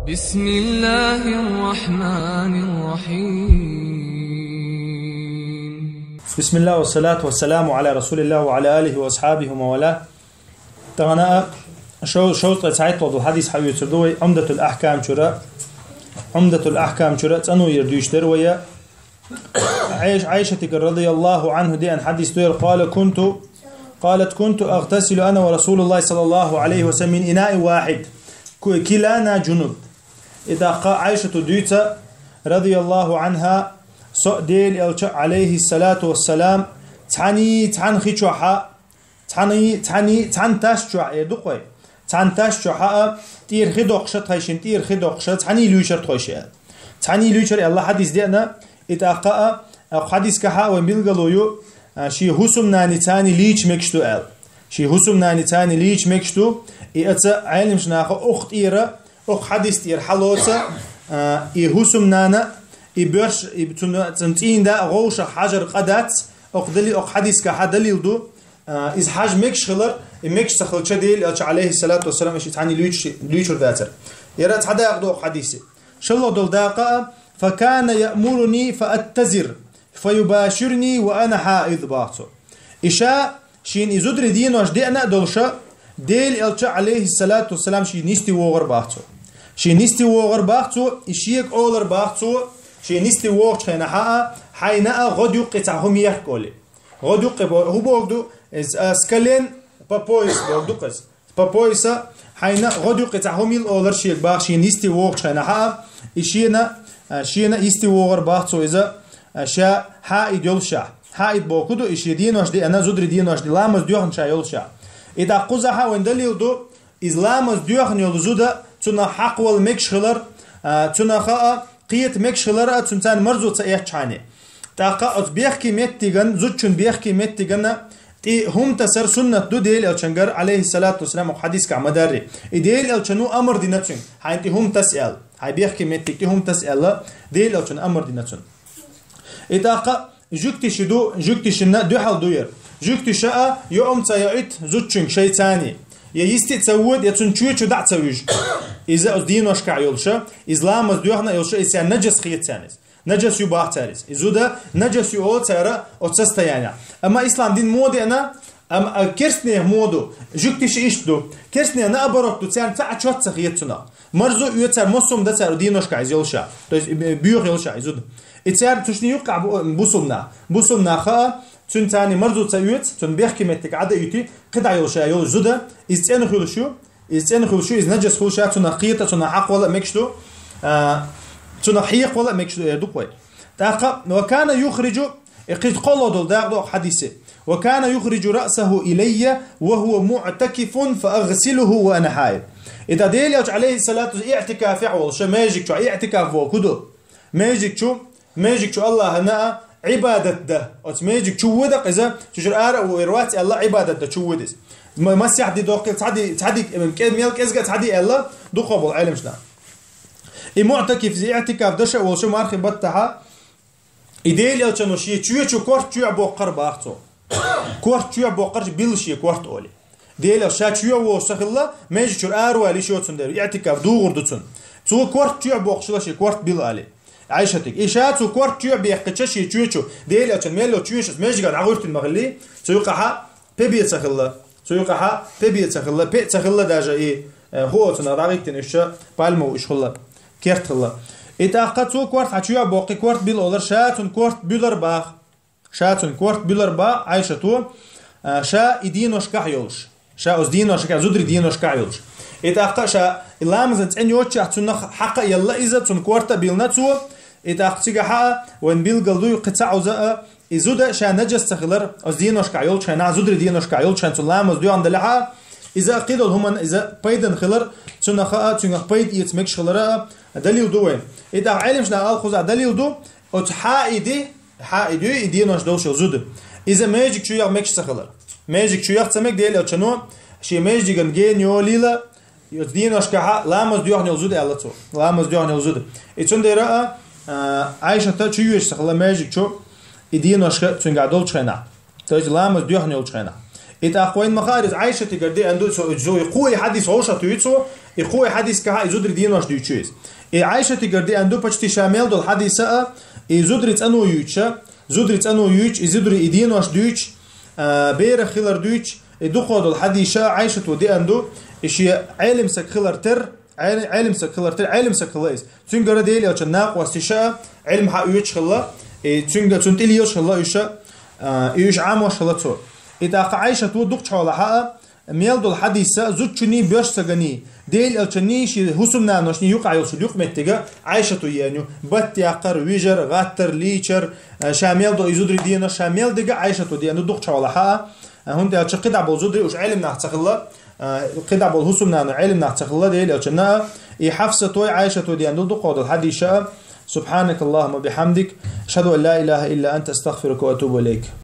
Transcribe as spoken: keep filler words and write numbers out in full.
بسم الله الرحمن الرحيم. بسم الله والصلاة والسلام على رسول الله وعلى آله وأصحابه ومن والاه. Тахана шоу шоу цхьайтла хадис хьавецар ду вай Умдатул Ахкам чура. Умдатул Ахкам чура цану ер дюйштер вая. Айш Айшатик радияллаху анху диан хадис дуер: قال كنت قالت كنت أغتسل أنا ورسول الله صلى الله عليه وسلم من إناء واحد كلانا جنب. Итахка Айшату дуйца радияллаху анха со Дел элча алейхи салату вассалам цхьани цхьан хи чохьа цхьани цхьани цхьан таш чохь э дукхой. Цхьан таш чохьа а тӀир хи докхуша тхайшин тӀир хи докхуша цхьани луьйчар тхойше. Цхьани луьйчар Аллах хадис диана. Итахка а хадис кахьа вай билгалую. Ши хусум нани цани лич мекш ду ал. Ши хусум нани цани лич мекш ду. И аца алимш наха ух тӀира ух хадис тӀир хьалоца. И хусум нана и бёрш и цун цун цин да гъовша хьажар къадац. Ух дали ух хадис кахьа далил ду. Из хьаж мекш хилар, и мекш ца хилча Дел элча алейхи салату вассалам иши цхьани луьйчур дацар. Яра цхьа дакъа ду хадиси. Шалла дол дакъа: فكان يأمرني فأتزر فيباشرني وأنا حائض бахцу. Иша шин и зудри динош диана долша Дел элча алейхи салату вассалам ши нисти вогъар бахцу. Ши нисти вогъар бахцу, и шиек олар бахцу, ши нисти вогъчхена хаа, хайна а гъод юкъи ца хум ярк оли. Гъод юкъе бо-, хӀу богду, с колен по пояс богду къаз. По пояса, хайна гъод юкъе ца хум ил олар шиек бах шин нисти вогъчхена хаа, и шина, шина исти вогъар бах цо иза, ша хьа идёл ша. Хьа ид бокуду, и ши динош ди ана зудри динош ди ламаз дёхн ша ёл ша. И да къуза ха вен далил ду, из ламаз дёхн ёл зуда, цуна хьакъ вал мекш хилар, цуна хаа, кхет мекш хилара цун цан марзу ца эчхани. Таха оц бехки меттиган, зудчун бехки меттигана, ти хум тасар суннат ду Дел элчангар, алейхи салату вассалам, хадис ка мадари. И Дел элчану амр динацун, хайн ти хум тас эл, хай бехки меттиг ти хум тас элла, Дел элчан амр динацун. И таха жуктиши ду, жуктишина духал дуер. Жуктиша а, ё омца ё ит, зудчун шайцани. Я исти ца вуд, я цун чуй чу да ца вуж. Иза оз диношка ёлша, из ламаз дёхна ёлша, из я наджас хиецянис. Наджас ю бахцарис. Изуда наджас ю олцара от состояния. Ама ислам дин моде ана, ам а керстне моду, жуктиши ишт ду. Керстне наоборот ду, цян ца а чот ца хиецуна. Марзу ю цар мосум да цар диношка из ёлша. То есть бюх ёлша изуд. И цяр цушни юкка бусумна. Бусумна ха, цун цани марзу ца юц, цун бехки меттик ада юти, кида ёлша ёл зуда, из цен хулшу, из цен хулшу, из наджас хулша, цуна хиета, цуна хак вала мекш ду, цуна хиек вала мекш ду, э, дуквай. Таха, ва кана юхриджу, э, кид къолодул дагъду хадисе. Ва кана юхриджу раъсаху илайя, ва хуа муътакифун, фа агъсилуху ва ана хайд. Ита Дел элч алейхи салату иътикаф яхвал, ша межик чу иътикаф во куду. Межик чу, межик чу Аллаха наа ибадат да. Оц межик чу вуда къиза, чужур ара у ирвац Алла ибадат да чу вудис. Масяхди дохил цади, цади, кем мел кезга цади Алла, духо бол алимшна. И муътакиф зи иътикаф даша вол шу мархи баттаха, и Дел элчану ши чуя чу корт чуя боккар бахцо. Корт чуя боккар бил ши корт оли. Дел ша чуя во сахилла, межи чур ару али шо цун дер, иътикаф дугур дуцун. Цу корт чуя бокшла ши корт бил али. Айшатик. И ша цу корт чуя бехкача ши чуя чу. Дел элчан мело чуя шас межига дагуртин махли. Цу юкаха пебе цахилла. Цу юкаха пебе цахилла, пе цахилла даже и, э, хо цуна дагиттин ишча пальму ишхилла. Кертхилла. И таха цу корт ха чуя бокки корт бил олар ша цун корт билар бах. Ша цун корт билар ба Айшату, а, ша и диношках ёлш. Ша оз диношках, зудри диношках ёлш. И таха ша и ламазан цен ёчах цунах хака ялла иза цун корта билна цу. И таха цига ха вен билгал дуй къица уза, а, и зуда ша наджас цахилар, оз диношках ёлш хана, зудри диношках ёлш хана цун ламаз дуян далаха. Иза къидол хуман, иза пайдан хилар, цунаха, цунах пайд иец мекш хилара, а, далил ду вен. И таха алимшна ал хуза далил ду, оц ха иди, Ха идуй и динош долшо зуд. Иза межик чуях мекш цахилар. Межик чуях цамек Дел элчано, ши межиган ген ёлила, динош каха ламаз дёхнил зуд аллацо. Ламаз дёхнил зуд. И цун дера, а, Айшата чуеш цахила межик чу, и диношка цунга долчхена. То есть ламаз дёхнил чхена. И тӀаккха вайна ма хаъара из Ӏайшатигара деана ду цо, из кхоъ хьадис вовшахтуьйцу, и кхоъ хьадисгахьа и зударий денош дуьйцу из. И Ӏайшатигара деана ду почти ша мел долу хьадис а, и зударий цӀано юьйцуш, зударий цӀано юьйцуш, и зударий и денош дуьйцуш, а, берах хилар дуьйцуш, и дукха долу хьадис а Ӏайшато деана ду, и шен Ӏелам саг хилар тера, Ӏел-, Ӏелам саг хилар тера, Ӏелам саг хилла иза. Цуьнгара Делан элчан накъостий а, Ӏилма хьаоьцуш хилла, и цуьнга-, цунна тӀе лелаш хилла уьш, а, и уьш Ӏамош хилла цо. И тӀаккха Ӏайшато дукхачу хьолахьа а, мел долу хьадис а зудчунний, боьрша саганний, Делан элчанний, шен хӀусамнаношний юкъахь йолчу юкъаметтига Ӏайшато еана ю. Батт яккхар, вижар, гӀаттар, лийчар, а, ша мел долу и зударий денош, ша мел дерг а Ӏайшато деана ду дукхачу хьолахьа а. А, хӀунда аьлча кхидӀа болу зударий уьш Ӏелам нах ца хилла, а, кхидӀа болу хӀусамнаной Ӏелам нах ца хилла, Делан элчанна а, и Хьафсатой, Ӏайшатой деана ду дукха долу хьадис а. سبحانك اللهم وبحمدك، أشهد أن لا إله إلا أنت، أستغفرك وأتوب إليك.